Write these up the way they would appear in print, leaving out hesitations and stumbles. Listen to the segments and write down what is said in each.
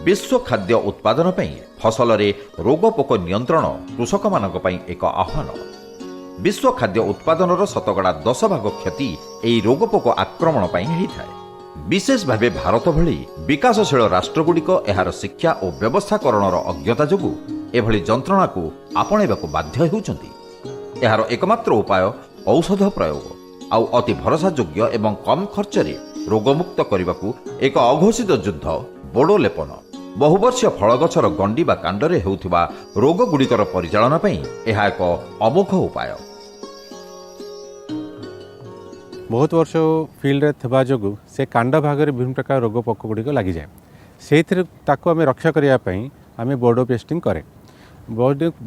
ବିଶ୍ୱ ଖାଦ୍ୟ ଉତ୍ପାଦନ ପାଇଁ ଫସଲରେ ରୋଗପୋକ ନିୟନ୍ତ୍ରଣ କୃଷକମାନଙ୍କ ପାଇଁ ଏକ ଆହ୍ୱାନ। ବିଶ୍ୱ ଖାଦ୍ୟ ଉତ୍ପାଦନର 10% କ୍ଷତି ଏହି ରୋଗପୋକ ଆକ୍ରମଣ ପାଇଁ ହୋଇଥାଏ। ବିଶେଷ ଭାବେ ଭାରତ ଭଳି ବିକାଶଶୀଳ ରାଷ୍ଟ୍ରଗୁଡ଼ିକ ଏହାର ଶିକ୍ଷା ଓ ବ୍ୟବସ୍ଥାକରଣର ଅଜ୍ଞତା ଯୋଗୁଁ ଏଭଳି ଯନ୍ତ୍ରଣାକୁ ଆପଣେଇବାକୁ ବାଧ୍ୟ ହେଉଛନ୍ତି। ଏହାର ଏକମାତ୍ର ଉପାୟ ଔଷଧ ପ୍ରୟୋଗ, ଆଉ ଅତି ଭରସାଯୋଗ୍ୟ ଏବଂ କମ୍ ଖର୍ଚ୍ଚରେ ରୋଗମୁକ୍ତ କରିବାକୁ ଏକ ଅଘୋଷିତ ଯୁଦ୍ଧ ବୋଡୋ ଲେପନ। ବହୁବର୍ଷୀୟ ଫଳଗଛର ଗଣ୍ଡି ବା କାଣ୍ଡରେ ହେଉଥିବା ରୋଗଗୁଡ଼ିକର ପରିଚାଳନା ପାଇଁ ଏହା ଏକ ଅମୋଘ ଉପାୟ। ବହୁତ ବର୍ଷ ଫିଲ୍ଡରେ ଥିବା ଯୋଗୁଁ ସେ କାଣ୍ଡ ଭାଗରେ ବିଭିନ୍ନ ପ୍ରକାର ରୋଗ ପୋକ ଗୁଡ଼ିକ ଲାଗିଯାଏ। ସେଇଥିରେ ତାକୁ ଆମେ ରକ୍ଷା କରିବା ପାଇଁ ଆମେ ବୋର୍ଡୋ ପେଷ୍ଟିଂ କରେ।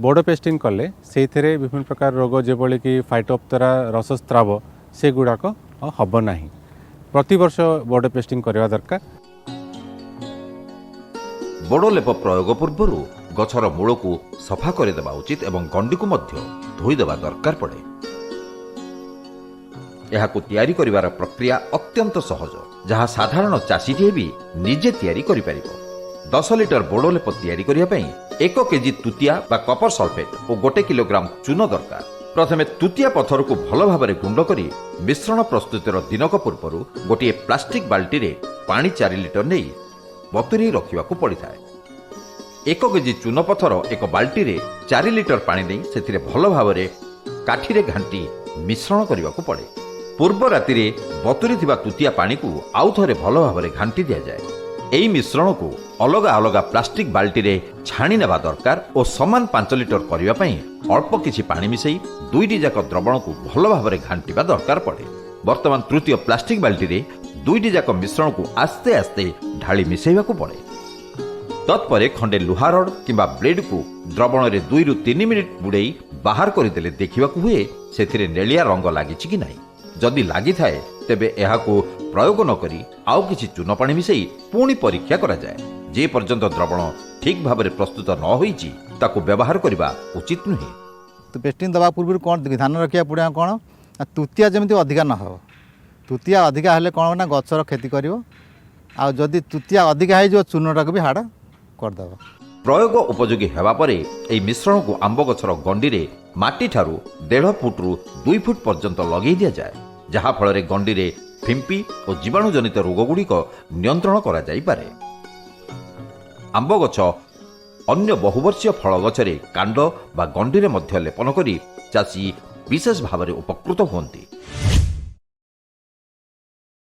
ବୋର୍ଡୋ ପେଷ୍ଟିଂ କଲେ ସେଇଥିରେ ବିଭିନ୍ନ ପ୍ରକାର ରୋଗ, ଯେଭଳିକି ଫାଇଟୋପ୍ତରା, ରସସ୍ରାବ, ସେଗୁଡ଼ାକ ହେବ ନାହିଁ। ପ୍ରତିବର୍ଷ ବୋର୍ଡୋ ପେଷ୍ଟିଂ କରିବା ଦରକାର। ବୋଡୋ ଲେପ ପ୍ରୟୋଗ ପୂର୍ବରୁ ଗଛର ମୂଳକୁ ସଫା କରିଦେବା ଉଚିତ ଏବଂ ଗଣ୍ଡିକୁ ମଧ୍ୟ ଧୋଇଦେବା ଦରକାର ପଡ଼େ। ଏହାକୁ ତିଆରି କରିବାର ପ୍ରକ୍ରିୟା ଅତ୍ୟନ୍ତ ସହଜ, ଯାହା ସାଧାରଣ ଚାଷୀଟିଏ ବି ନିଜେ ତିଆରି କରିପାରିବ। 10 ଲିଟର ବୋଡୋ ଲେପ ତିଆରି କରିବା ପାଇଁ 1 କେଜି ତୁତିଆ ବା କପର ସଲଫେଟ୍ ଓ 1 କିଲୋଗ୍ରାମ ଚୂନ ଦରକାର। ପ୍ରଥମେ ତୁତିଆ ପଥରକୁ ଭଲ ଭାବରେ ଗୁଣ୍ଡ କରି ମିଶ୍ରଣ ପ୍ରସ୍ତୁତିର ଦିନକ ପୂର୍ବରୁ ଗୋଟିଏ ପ୍ଲାଷ୍ଟିକ ବାଲ୍ଟିରେ ପାଣି 4 ଲିଟର ନେଇ ବତୁରେଇ ରଖିବାକୁ ପଡ଼ିଥାଏ। 1 କେଜି ଚୂନ ପଥର ଏକ ବାଲ୍ଟିରେ 4 ଲିଟର ପାଣି ନେଇ ସେଥିରେ ଭଲ ଭାବରେ କାଠିରେ ଘାଣ୍ଟି ମିଶ୍ରଣ କରିବାକୁ ପଡ଼େ। ପୂର୍ବ ରାତିରେ ବତୁରି ଥିବା ତୁତିଆ ପାଣିକୁ ଆଉ ଥରେ ଭଲ ଭାବରେ ଘାଣ୍ଟି ଦିଆଯାଏ। ଏହି ମିଶ୍ରଣକୁ ଅଲଗା ଅଲଗା ପ୍ଲାଷ୍ଟିକ ବାଲ୍ଟିରେ ଛାଣି ନେବା ଦରକାର ଓ ସମାନ 5 ଲିଟର କରିବା ପାଇଁ ଅଳ୍ପ କିଛି ପାଣି ମିଶାଇ ଦୁଇଟି ଯାକ ଦ୍ରବଣକୁ ଭଲ ଭାବରେ ଘାଣ୍ଟିବା ଦରକାର ପଡ଼େ। ବର୍ତ୍ତମାନ ତୃତୀୟ ପ୍ଲାଷ୍ଟିକ ବାଲ୍ଟିରେ ଦୁଇଟି ଯାକ ମିଶ୍ରଣକୁ ଆସ୍ତେ ଆସ୍ତେ ଢାଳି ମିଶାଇବାକୁ ପଡ଼େ। ତତ୍ପରେ ଖଣ୍ଡେ ଲୁହା ରଡ୍ କିମ୍ବା ବ୍ଲେଡ୍କୁ ଦ୍ରବଣରେ 2ରୁ 3 ମିନିଟ୍ ବୁଡ଼େଇ ବାହାର କରିଦେଲେ ଦେଖିବାକୁ ହୁଏ, ସେଥିରେ ନେଳିଆ ରଙ୍ଗ ଲାଗିଛି କି ନାହିଁ। ଯଦି ଲାଗିଥାଏ, ତେବେ ଏହାକୁ ପ୍ରୟୋଗ ନ କରି ଆଉ କିଛି ଚୂନ ପାଣି ମିଶାଇ ପୁଣି ପରୀକ୍ଷା କରାଯାଏ। ଯେ ପର୍ଯ୍ୟନ୍ତ ଦ୍ରବଣ ଠିକ୍ ଭାବରେ ପ୍ରସ୍ତୁତ ନ ହୋଇଛି, ତାକୁ ବ୍ୟବହାର କରିବା ଉଚିତ ନୁହେଁ। ତ ପେଷ୍ଟିଂ ଦେବା ପୂର୍ବରୁ କ'ଣ ଧ୍ୟାନ ରଖିବାକୁ ପଡ଼ିବ? କ'ଣ ନା ତୁତିଆ ଯେମିତି ଅଧିକା ନ ହେବ। ତୁତିଆ ଅଧିକା ହେଲେ କ'ଣ ହେବ ନା ଗଛର କ୍ଷତି କରିବ। ଆଉ ଯଦି ତୁତିଆ ଅଧିକା ହେଇଯିବ, ଚୂନଟାକୁ ବି ହାଡ଼ କରିଦେବ। ପ୍ରୟୋଗ ଉପଯୋଗୀ ହେବା ପରେ ଏହି ମିଶ୍ରଣକୁ ଆମ୍ବ ଗଛର ଗଣ୍ଡିରେ ମାଟିଠାରୁ 1.5 ଫୁଟରୁ 2 ଫୁଟ ପର୍ଯ୍ୟନ୍ତ ଲଗେଇ ଦିଆଯାଏ, ଯାହାଫଳରେ ଗଣ୍ଡିରେ ଫିମ୍ପି ଓ ଜୀବାଣୁଜନିତ ରୋଗଗୁଡ଼ିକ ନିୟନ୍ତ୍ରଣ କରାଯାଇପାରେ। ଆମ୍ବ ଗଛ ଅନ୍ୟ ବହୁବର୍ଷୀୟ ଫଳ ଗଛରେ କାଣ୍ଡ ବା ଗଣ୍ଡିରେ ମଧ୍ୟ ଲେପନ କରି ଚାଷୀ ବିଶେଷ ଭାବରେ ଉପକୃତ ହୁଅନ୍ତି।